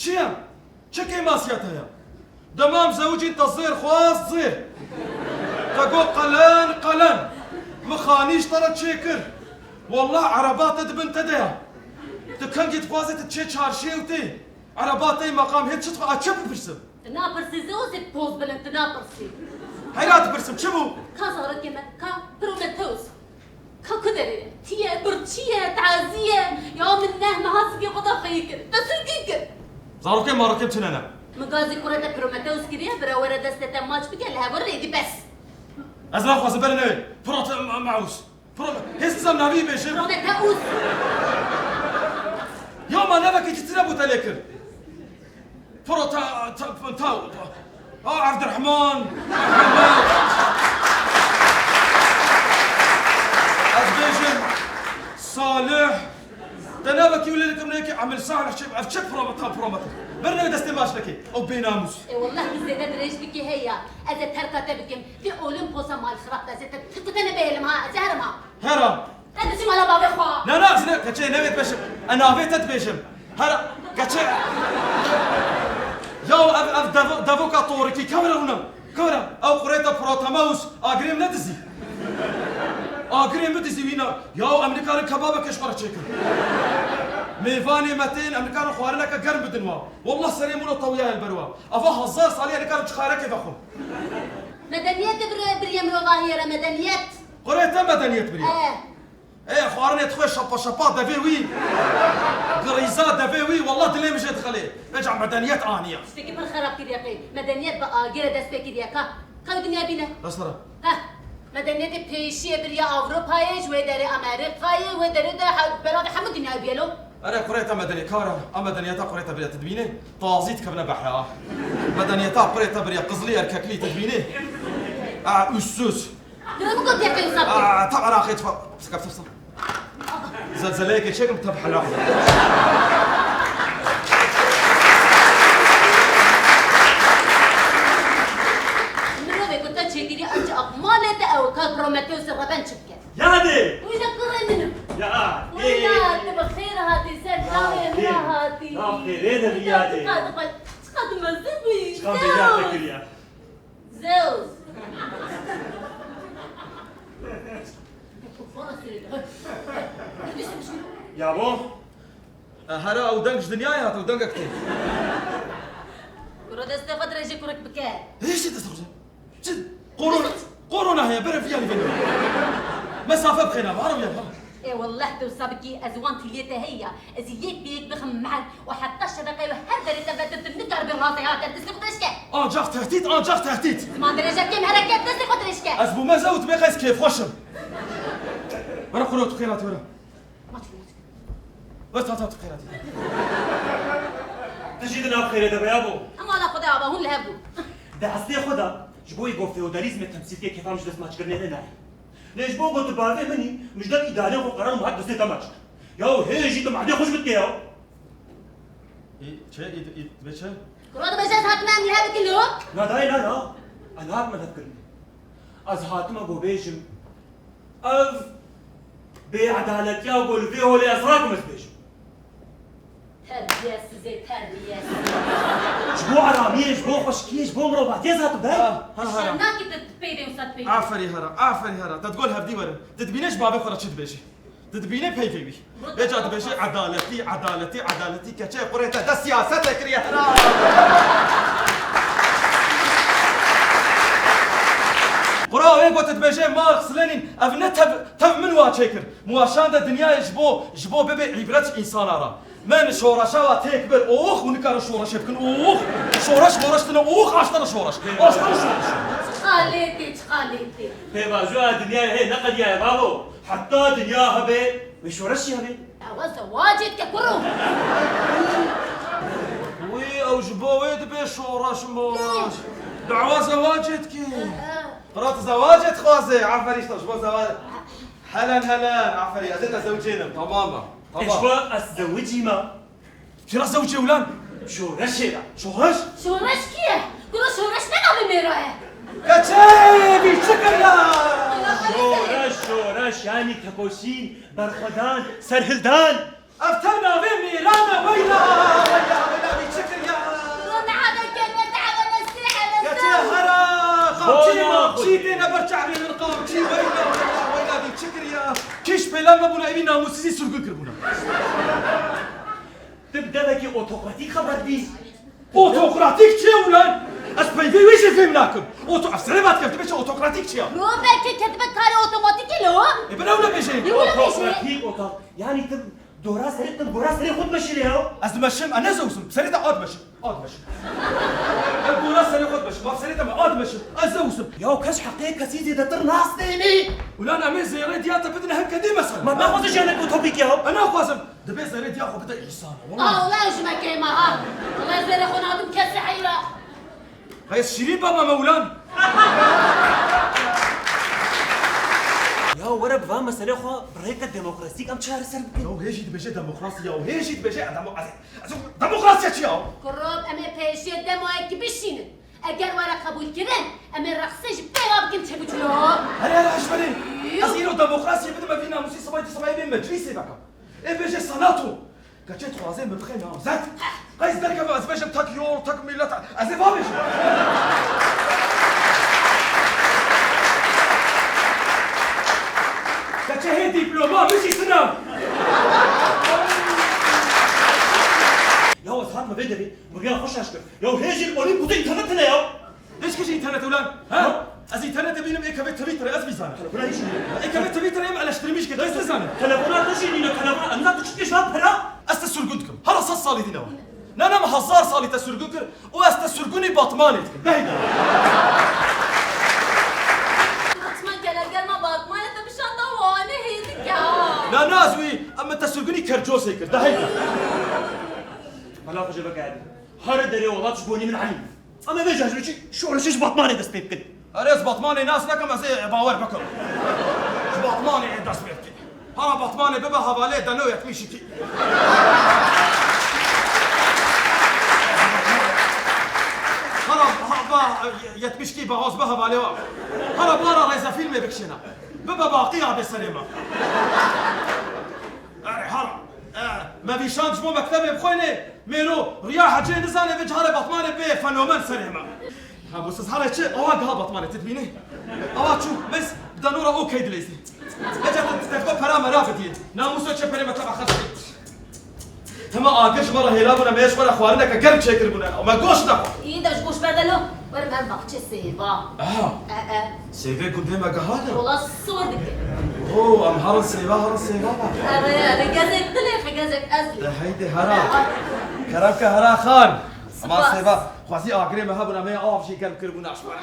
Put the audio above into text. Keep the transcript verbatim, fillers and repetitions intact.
Çi ye? Çi kêmasiya te ye? Dema em zewicîn te zêr xwest zêr. Te got qelen qelen. Min xanî ji te re çêkir. Wallah ereba te di bin te de ye. Tu kengî dixwazê tu çê çarşiyê û tê. Ereba te yê meqam hê çi dixwe, a çi bipirsim? Tu napirsî zewicê poz bilind, tu napirsî. Heyra dipirsim, çi bû? Ka zarokê me, ka Prometheus. Ka ku derê ye? Tî ye, birçî ye, tazî ye. Ya min neh meha sivî xwe da xweyî kir. Te sirkî kir. Zarokê marokê tune ne. Min gazî kurê te Prometheus kiriye, bira were destê te maç bike, li hev rêdî bes. Ez naxwazim bere newê. Prometheus. Pro-, hêz nizam navî bêjim. Prometheus. Ya ma nevekî çi tune bû te lê kir? Pro ta, ta, ta, a, Evdirehman. Ez bêjim Salih. Te nevekî wî lê dikim neyekî Emil Salih çi, ev çi pro, ta pro me kir. Ber newê destê maç nekê. Ew bênamûs. E, wallah tu zêde dirêj bikî heya. Ez ê terka te bikim. Vê Olimposa mal xirab be. Ez ê te, tu, tu te nebêhêlim ha. Ez ê herim ha. Hera. Ez diçim ala bavê xwe. Na, na, ez ne, keçê nevê dibêjim. Ez navê te dibêjim. Hera, keçê. Ya ev, ev devo-, devoka torikî, kewre hûna. Kewre. Ew qurêta Prometheus, agirê min nedizî. Agirê min dizî wîna. Ya em nikarin kebabeke ji xwe re çêkin. Mêvanê me tên, em nikarin xwarineke germ bidin wa. Wallah serê min û tewiya li ber wa. Eva hezar salî em nikarin çixarekê vexwin. Medeniyet de bir, bir yemrovahiyê re medeniyet. Qurê te medeniyet biriya. He. Ê, xwarinê dixwe şapa şapa devê wî. Girîza devê wî, wallah dilê min jê dixelê. Vêca medeniyet aniye. Tiştekî pir xerab kiriye qey. Medeniyet bi agirê dest pê kiriye ka. Ka wî dinya bîne. Rastara. Heh. Medeniyetê pêşiyê biriye Ewropayê, ji wê derê Amerîkayê, wê derê de he-, belavê hemû dinyayê bûye lo. Erê, qurê te medeniyet, kara. A medeniyeta qurê te biriye, tu dibînî? Tazî dikevine behra. Medeniyeta qurê te biriye, qizilî erkeklî, tu dibînî? A, üssüz. Dura min got yekê wisa bike. Aa, tam eraqê tu. Sıkı sıkı. Zelzeleyê keçekim tam helal. Mirovê ku te çêkirî ancak malê te ew ka Prometheus reben çi bike? Yadê! Wî de kurê min im. Ya, Wî ê. Ya, tu bi xêr hatî ser Ya, çavê ê. min hatî. Ya, xêrê de Çiqas, yadê. çiqas, çiqas tu mezin bûyî. Çiqas bêriya te kiriye. Zeus. Ya bo? E, here ew deng ji dinyayê hat, ew dengek tê. Kuro destê xwe dirêjê kurik bike. Hê çi dest xwe? Çi? Korona, korona heye, bere viya li vê. Mesafe bixêne, var ya. Ê wallah tu wisa bikî, ez wan tîliyê te heye ya. Ez yek bi yek bixim mehel û heta şebeqeyê û her derê te vetirtim, nikaribe razê hate, destê xwe dirêj ke. Ancak tehdit, ancak tehdit. Ziman dirêje kêm hereket, destê xwe dirêj ke. Ez bûme zewt bê qey ez kêfxweş im. Were qurot xêrat were. Maç, maç. Were ta ta tu xêrat. Tu jî di nav xêrê de be ya bo. Em ala xwe de ava hûn li hev bû. Di eslê xwe de ji bo ego feodalîzmê temsîlkê kêfa min ji dest maçkirinê nayê. Lê ji bo ku tu bavê min î, min ji dest îdarê xwe qerar û min hat destê te maç kir. Ya hê jî tu madê xwe ji min dike ya. Î, çi, î, î, dibê çi? Kuro dibêje ez hatime em li hev bikin lo? Na dayê, na, na. Ez hatime hev kirinê. Ez hatime ku bêjim, ev bêedaletiya ku li vê holê ez rakim ez bêjim. Terbiyesizê, terbiyesiz. Ji bo aramiyê, ji bo xweşikiyê, ji bo mirovatiyê ez hatim dayê. Ha, ha, ha. Şer nakî tu peyvê wisa peyvê. Aferî hera, aferî hera. Te digol hevdî werin. Tu dibînê ji bavê xwe re çi dibêjî? Tu dibînê peyvê wî. Vêca dibêjî edaletî, edaletî, edaletî, keçê qurê te de siyaset te kiriye hera. Qura wê got dibêjê Marx, Lenin, ev ne tev, tev min wa çêkir. Min wa şande dinyayê ji bo, ji bo bibe îbret ji însana re. Min şoreşa wa têk bir. Ox, hûn nikarin şoreşê bikin. Ox! Şoreş moreş tine. Ox, aştana şoreş. Aştana şoreş. Çiqalêtê, çiqalêtê. Pêvajoya dinyayê hê neqediyaye bavo. Heta dinya hebe, wê şoreş jî hebe. Ewa zewacê dike kuro. Wî ew ji bo wê dibe şoreş moreş. Dawa zewacê dike. Qira tu zewacê dixwaze. Aferî işte ji bo zewacê. Helen, Helen, aferî, ez ê te zewicênim, tamam e. Tamam. Eşwa ez zewicî me. Çira zewicê ulan? Şoreşê re. Şoreş? Şoreş kî ye? Kuro şoreş ne navê mêra ye? Keçê, bî çi kir ya? Şoreş, şoreş, yani tekoşîn, berxwedan, serhildan. Ev tev navê mêran e, weyla, weyla, weyla, bî çi kir? Bûna evî namûsizî sirgûn kirbûna. Tu bi devekî otokratîk xeber dî. Otokratîk çi ye ulan? Ez peyvê wê jî fêm nakim. Oto-, ev serê vat kevtibê çi otokratîk çi ya? Yo, belkî ketibe karê otomatîkê lo. E, bira wina bêje. Yo, wina bêje. Otokratîk oto-, yanî tu dora serê, tu gora serê xwe dimeşînê ya. Ez dimeşim, e, ne zewsim. Serê te a dimeşim. A dimeşim. Ev gora serê xwe dimeşim. Bak serê te me a dimeşim. Ez zewsim. Ya kes heqê kesî zêdetir nastênî. Ulan em ê zêrê diya te bidin hem kedî mesela. Ma naxwazin jiyanek utopîk ya. E naxwazim. Dibê zerê diya xwe bide însana. Wala. Ah, wala ew ji me kêm e ha. Wala ez zerê xwe nadim kesê heyra. Qey ez şîrîn baba me ulan. Ya were bi van meselê xwe bi rêke demokrasîk em çareser bikin. Ya hê jî dibêje demokrasî ya, hê jî dibêje demo-, ez, ez demokrasiya çi ya? Kurop, em ê pêşiyê demoyekî bişînin. Eger were qebûl kirin, em ê rexsê ji pêva bikin çekuçlo. Here, here, hişberê. Yuh. Ez îro demokrasiyê bidim, evî namûsî sibayî di sibayî bên meclîsê vekim. Ê bêje senato. Keçê dixwaze min bixe namzet. Qey ez derkevim ez bêjim tek yol, tek millet. Ez ê vabêjim. Keçê hê dîploma min jî tune. Ya ez hatime vê derê, min riya xwe şaş kir. Ya hê jî li Olîmpûsê înternet tune ya. Hêj kişî înternet ulan? Ha? Ha? Ez înternetê bînim, ê kevê Twitterê, ez vî zanim. Ê kevê Twitterê em eleştirmîş kir, kes nizane. Telefona te jî nîne, telefona, em zat tu çi dikê ji van pera? Ez te sirgûn dikim. Hera sed salî dîne wa. Na, na, min hezar salî te sirgûn kir û ez te sirgûnî Batmanê dikim. Behî de. Batman, kelebger ma Batmanê te bişanda wane hêdike ha. Na, na, ez wî, em te sirgûnî Kercosê kir. Dehî de. Bela xwe jê veke Her derê welat ji bo nî min elî. Em ê vê cejnê çi şoreşê ji Batmanê dest pê bikin. Erê, ez Batmanê nas nekim, ez ê bawer bikim. Ji Batmanê ê dest pê bikin. Hera Batmanê bibe hevalê deno yetmişîkî. Hera ha-, ba yetmişîkî bahoz be hevalê wa. Hera bara rêzefîlmê bikişêne. Bibe baqî abê serê me. Erê, hera. E, me vîşand ji bo mektebê bixwênê. Mêro, riya hecê nizane vê carê Batmanê bê fenomen serê me. Ha, bu siz hara çi? Awa giha Batmanê, tu dibînî? Awa çû, bes, bi danora okey dileyzî. Vêca tu tekba pera mera bidiyê. Namuso çe perê me teba xerc kir. Hema agir ji me re hêla bûne, me ji xwe re xwarineke germ çêkiribûne. Me goşt nexwar. Î de ji goşt berde lo. Werin ber baxçê sêva. Aha. E, e. Sêvê gundê me giha de. Wala sor dike. Oo, em herin sêva, herin sêva be. Erê, erê, gezek dilê xwe, gezek ez lê. De heydi hera. Kerem ke hera xan. Ama spas. Sêva, xwezî agirê me hebûn, em ê av jî germ kiribûn aşmara.